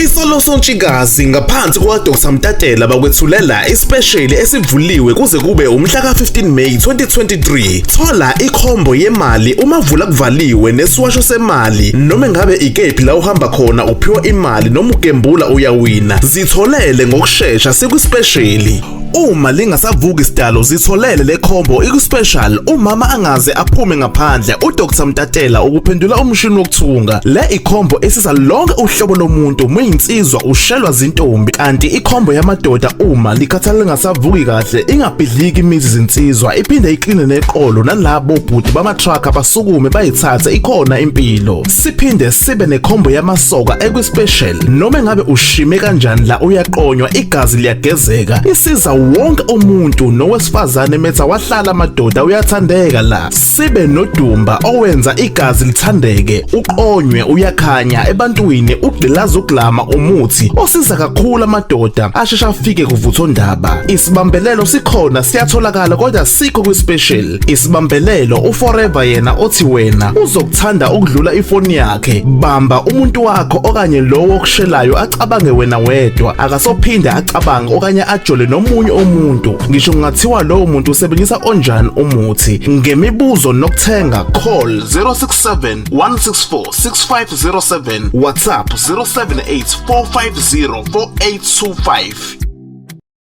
Isolo Sontshikazi ngaphansi kukaDr Mtatela bakwethulela isipesheli esivuliwe kuze kube umhla ka-15 May 2023. Thola ikhombo yemali uma vula kuvaliwe nesiwasho semali noma ngabe ikephi la uhamba khona uphiwa imali noma ugembula uyawina. Zitholele ngokushesha sikwispesheli. Uma lingasavuki isidalo zitholele le combo iku-special umama angaze aphume ngaphandle uDr Mtatela ukuphendula umshini wokuthunga. Le ikhombo esiza lonke uhlobo lomuntu muyinsizwa ushelwa zintombi kanti ikhombo yamadoda uma likhathala lingasavuki kahle ingabhidliki imizi zinsizwa iphinde ikline neqolo nalabo bhuti bama-truck basukume bayithathe ikhona impilo. Siphinde sibe nekhombo yamasoka ekwi-special noma engabe ushime kanjani la uyaqonywa igazi liyagezeka isiza wonke umuntu nowesifazane metha wahlala amadoda uyathandeka la. Sibe nodumba owenza igazi lithandeke uqonywe uyakhanya ebantwini ugqilaza uglama umuthi osiza kakhulu amadoda asheshe afike kuvuthondaba. Isibambelelo sikhona siyatholakala kodwa sikho kwi-special. Isibambelelo uForever yena othi wena uzokuthanda ukudlula ifoni yakhe. Bamba umuntu wakho okanye lowo okushelayo acabange wena wedwa, akasophinde acabange okanye ajole nomunye umuntu ngisho kungathiwa lowo muntu usebenzisa onjani umuthi. Ngemibuzo nokuthenga call 067 164 6507, WhatsApp 078 450 4825.